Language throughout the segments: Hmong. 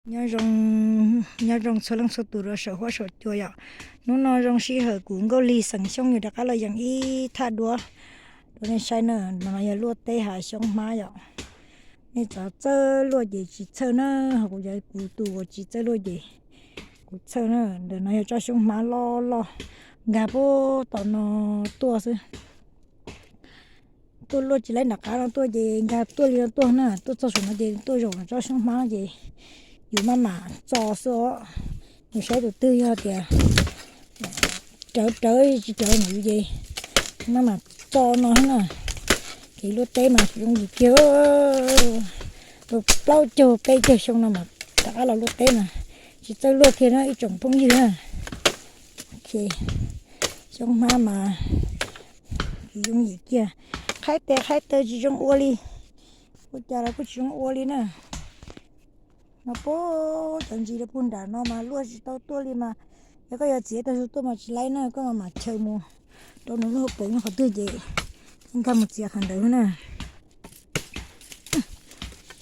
Nyob zoo, nyob zoo txhua leej txhua tus rau saum huab saum cua yom. Hnub no zoo sij hawm kuv Nkauj Lig xeem Xyooj yus rov qab los yeem ib thaj duab rau nej saib na. No yog luaj teb hav xyoob hmab yom. Nej cov txawj luaj ces tsis txhawj na, ho kuv yog kuv tus uas tsis txawj luaj ces kuv txhawj na. Ntawm no yog tsob xyoob hmab loj loj, nkag puag tom no tuaj xwb. Tuaj luaj tsis laib nram qab no tuaj ces nkag tuaj li no tuaj na, tuaj txog saum no ces tuaj zaum tsob xyoob hmab ces yus maj mam txo xwb os. Yus saib tus twg yog tias rawv rawv tsis rawv ntawd ces maj mam txo no xwb na. Ces luaj teb mas zoo yim kiag, plaub caug peb caug xyoo no mas rov qab los luaj teb mas tsis txawj luaj kiag no ib tsoom phooj ywg na. Xyoob hmab mas zoo yim kiag, qhaib tes qhaib taw tsis zoo ua li, ua cas los kuj tsis zoo ua li na. No puag cov ntsis rau puag nram no mas luaj tsis tau tuaj li mas, yog koj yuav txiav tag zus tuaj mas tsis laib na, koj mas mam chaw mus rau nws lub hauv paus nyob qhov twg ces nkag mus txiav qhov ntawd na.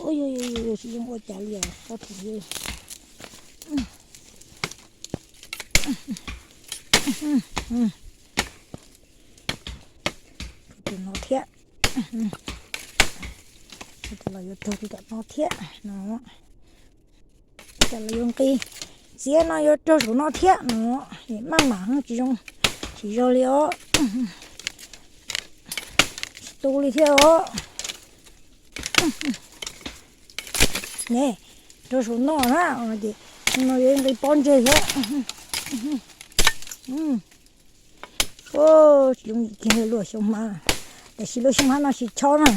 Ua tsis zoo ua cas li os, tus no thiab, los yuav raug tus tom no thiab no. Cas los yuav nqi, txiav no yuav raug saum no thiab no, maj mam tsis zoo, tsis zoo li os. Tsis tu li thiab os. Ne, raug saum no na, ces no yuav nqi pob ntseg thiab. Tsis zoo yim kiag luaj xyoob hmab, tiam sis luaj xyoob hmab no tsis chob na.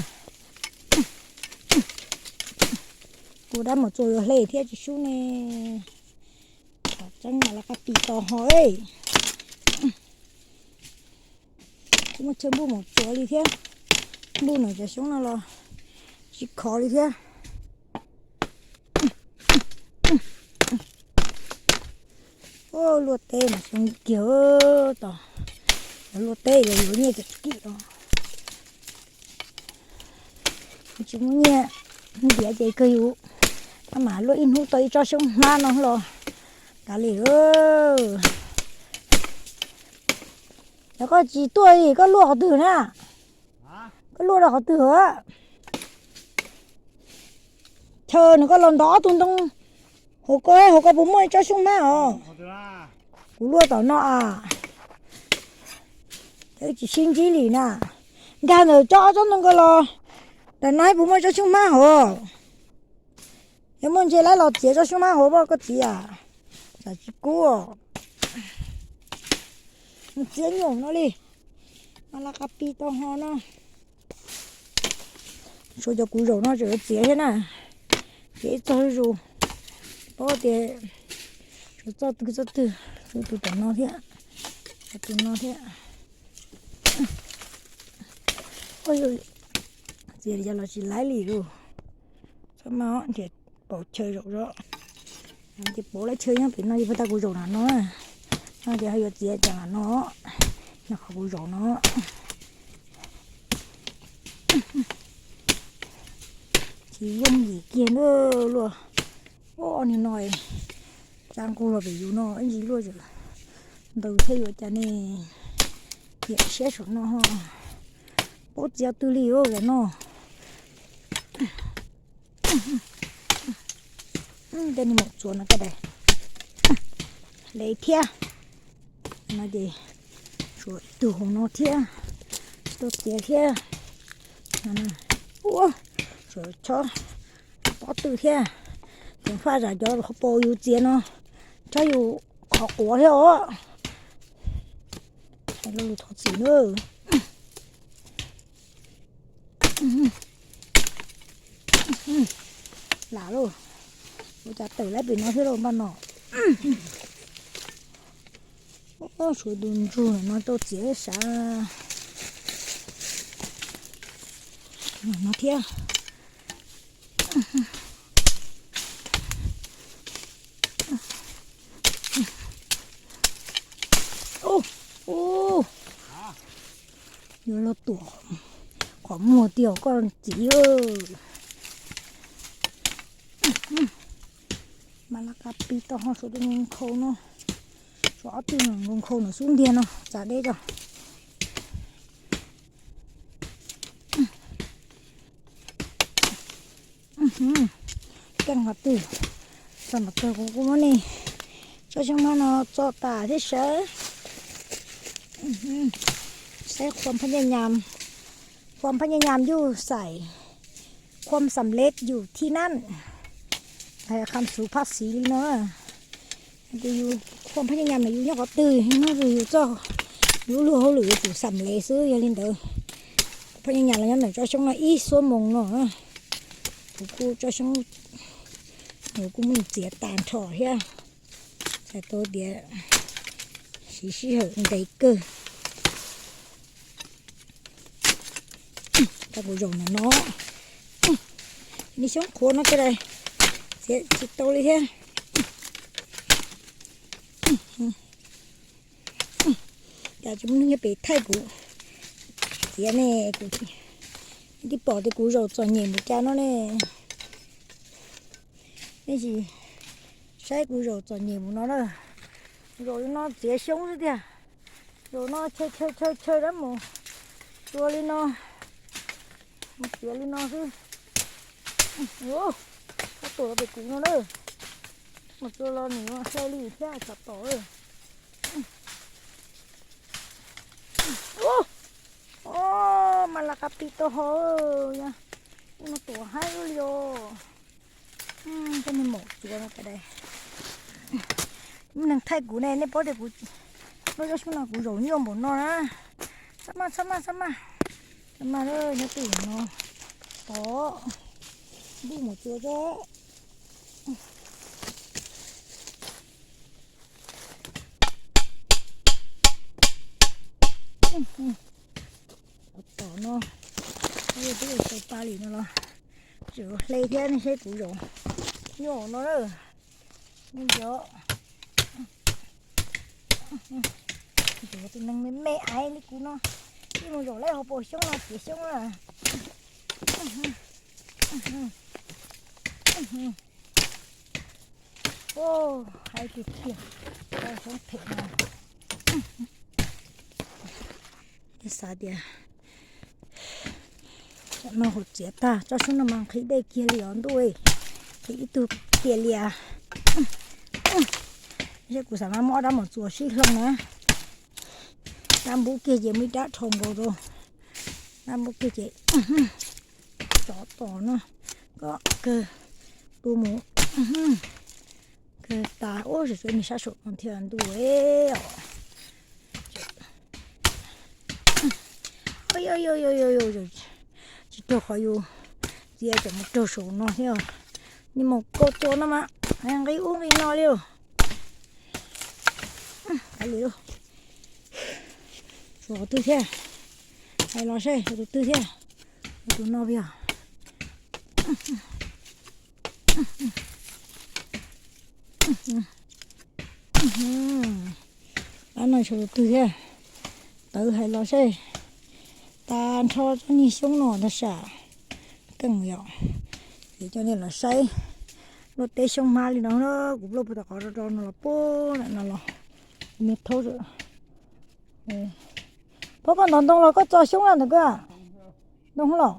Kuv dab mus txuas yuav hle thiab tsis sub ne. Tseeb mas laj kab pis to ho. Tsis muaj chaw npuj mus txuas li thiab, npuj no cov xyoob no los tsis khov li thiab. Luaj teb mas xyoob kiag tos, luaj teb los yuav nyiaj tsis kim os. Tsis muaj nyiaj ntiav ces kawg yus, maj mam luaj ib hnub tau ib tsob xyoob hmab no los kav li. Yog koj tsis tuaj li koj luaj qhov twg na? Koj luaj rau qhov twg a? Chaw nws koj los ntov ob tug ntoo hauv ko, hauv ko puas muaj ib tsob xyoob hmab os? Kuv luaj tom no a. Wb tsis sib ntsib li na. Nkag ntawm tsob ob tsob ntoo ko los, ntawm no puas muaj tsob xyoob hmab hauv? Yog muaj ntshe lawv los txiav tsob xyoob hmab hauv poj koj txiv a. Tsam tsis kub os. Txiav nyuam no li, mas laj kab pis tau ho no. Tshuav cov kuv zaum no tseem yuav txiav thiab na. Ces ib txog zuj zus, paub tias tshuav txoj twg txoj twg, tshuav tus tom no thiab, tus no thiab. Txiav li cas los tsis laib li lauj. Txhob mas nrhiav paus chaw zaum zog. Ces paub lawv chaw nyob pem no ces puag ta kuv zaum nram no. No ces ho yuav txiav cas nram no, nyob qhov kuv zaum no. Tsis yooj yim kiag na luaj. Ob niag no tsa nqug los pem yus no ib ntsis luaj tseem ntws thiab yuav cas ne. Yam siab saum no ho paub txiav twg li os no. Tej niag maum txuas no tej dais hle thiab. No ces tshuav ib tug hauv no thiab, tsis tau txiav thiab. Ua, tshuav chob pob tw thiab. Ceev faj zam cov qhov paus yus txiav no, chob yus qhov quav thiab os. Thov txim na. Lam lauj, ua cas tawm lawm pem no thiab lauj npaj no. Suav tus ntsug no tau txiav sav no thiab. Yuav los tuam qhov muag tiag koj txiv. Mas laj kab pib tau ho suav tus nkhaus no, suav ob tug nkhaus no xub ntiag no txav deb tso. Keej qhov twg, txog mas kawg kuv kuj muab nej tsob xyoob hmab no txo tas thiab sawv. Saib khuam phaj nyaj nyam, khuam phaj nyaj nyam yus xais, khuam xam lej yus thi nan, hais kham xuv phaj xiv li no. Tus yus khuam phaj nyaj nyam no yus nyob qhov twg nyob yus txoj, yus lub hauj lwm yuav tsum xam lej xwb. Yog li ntawd phaj nyaj nyam los nyob ntawm tsob xyoob no ib xuab moos no. Kuv kuj tsob xyoob, kuv kuj muab txiav tas nrho thiab. Txhais tau tias siv sij hawm ntev kawg. Tab kuv zaum ntawm no, niag xyoob qhuav no tej lais txiav tsis tau li thiab. Cas tsis muaj neeg nyob pem thaij kuv txiav ne, kuv twb pom tias kuv zaum txom nyem mus cas no ne. Nej sim saib kuv zaum txom nyem mus no na. Zaum li no txiav xyoob xwb tiag. Zaum no chaw chaw chaw chaw dab mus txua li no, mus txiav li no xwb. Ua, koj tuam los pem kuv no na. Mus txua los nws hlawv li thiab tsov tom. Ua, mas laj kab pib tau ho, yog no tuam haib ua li os. Coj niag maum txua no tas dais. Muaj neeg thaij kuv ne, nej paub tias kuv lub tsob xyoob no kuv zaum nyuaj npaum no na. Txhob maj, txhob maj, txhob maj, txhob maj, nyob twj ywm no pov ntuj mus txua tso. Tom no, twb tau pa li no los tseem hle thiab, nej saib kuv zaum nyuaj no na. Nej nco, tus neeg me me aiv li kuv no, ib mus zaum lawm hauv paus xyoob no txiav xyoob na. Haib tiag tiag, tsob xyoob phem no. Xav tias no hauv txiav tag tsob xyoob no mas nqhis dej kiag li os ntuj, nqhis ib tug tiag li as. Seb kuv xav mas muab ob rab mus txuas sib hloov na. Dab npub kiag ces muaj ib rab dhau nkaus rau. Dab npub kiag ces tsov tom no, koj kawg, tu mus kawg tas. Ub, tsuas tshuav niag sab saum no thiab ntuj os. Tsis raug qhov yus txiav tseem mus raug saum no thiab. Niag maum kaus tua no mas nqi ub nqi no li. Kav liam lauj. Tshuav qhov twg thiab? Hais los seb tshuav tus twg thiab? Tshuav tus no yog. Lab no tshuav tus twg thiab? Tawv hais los seb. Tag nrho tsob niag xyoob no tag sam keej yom. Ces coj nej los saib luaj teb xyoob hmab li no, kuv pluaj puag tom qhov ro ro no los puag ntawm no los, me thaub. Pab koj ntov ntoo los koj txo xyoob na ntawm koj ntoo los.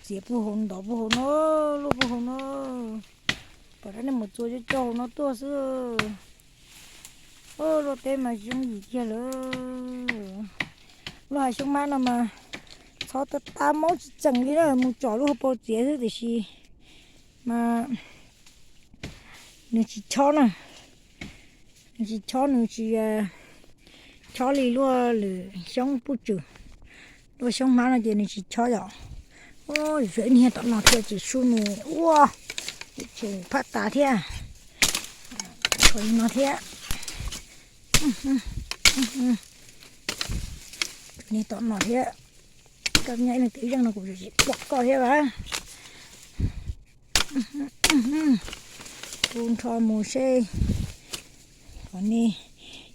Txiav puag hauv ntov puag hauv no, luaj puag hauv no. Pom rab nej mus txua coj coj hauv no tuaj xwb. Luaj teb mas zoo yim kiag lawm. Luaj hav xyoob mab no mas txhob tas tas maub tsis tseem li na, mus tsom lub hauv paus txiav xwb tiam sis mas nws tsis chob na. Nws tsis chob, nws tsis chob li luaj lwm xyoob puj tswm. Luaj xyoob hmab no ces nws tsis chob yom. Ub, niag tom no thiab tsis sub nws ua, tseem phaj tas thiab. Li no thiab. Niag tom no thiab. Koj nyob ib leeg twb yeej no kuv tsis pom koj thiab as. Tu nrho mus seb. Qhov ne,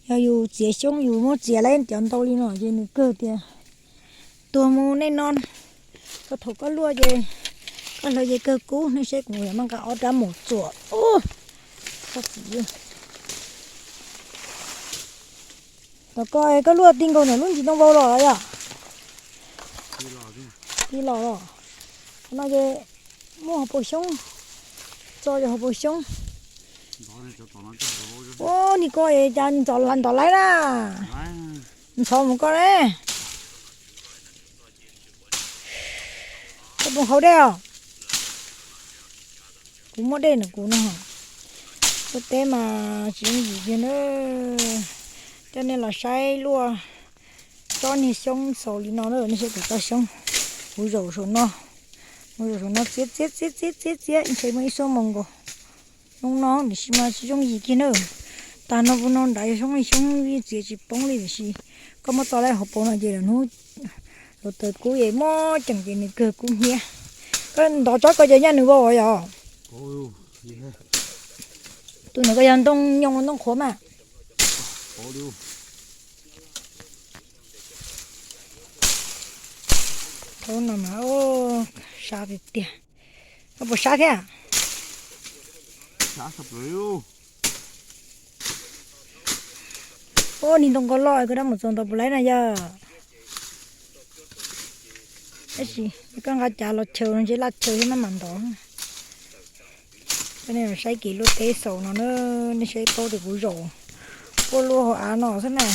yog yus txiav xyoob yus muab txiav lawm cov ntau li no ces nws kawg tiag. Tuag mus nej no, thaum koj luaj ces Koj hlawv ces kawg kub, nej saib kuv yuav maj nqa ob rab mus txuam. Ub, koj txiv, tom koj koj luaj ti nkaus ntawm lub ntsis ntoo vau los los yom? Ti los los. Qhov no ces muaj hauv paus xyoob, txo yog hauv paus xyoob. Ub, ni koj cas ntxov ntov laib na. Ntxhov mus koj ne. Koj puas haus dej os? Kuv muaj dej ntawm kuv no. Luaj teb mas tsis yooj yim kiag na. Coj nej los saib luaj tsob niag xyoob xaus li no na, nej saib kuv tsob xyoob. Kuv zaum saum no, kuv zaum saum no txiav txiav txiav txiav txiav txiav, ntshe muaj ib xuab moos nkaus. Zoo no tiam sis mas tsis yooj yim kiag na. Tag no puag no nrad yog xyoob li xyoob, txiav tsis poob li tiam sis koj muab tso lawm hauv paus no ces lawm hnub luag taws kub es muab ceem ces nws kawg kub hnyiab. Koj ntov tsob ko ces nyaj nws vau yom? Tus ntawd ko yog ntoo nyoos ntoo qhuav mas. Thaum no mas sab tiag tiag. Koj puas sab thiab? Ub, niag ntoo nkaus loj koj rab mus txog ntov puas laib na yog? Tab sis koj nqa cav los chaws no ntshe laj chaw thiab maj mam ntov. Coj nej los saib kev luaj teb xaus no na, nej saib paub tias kuv zaum puag luaj hauv av no xwb na.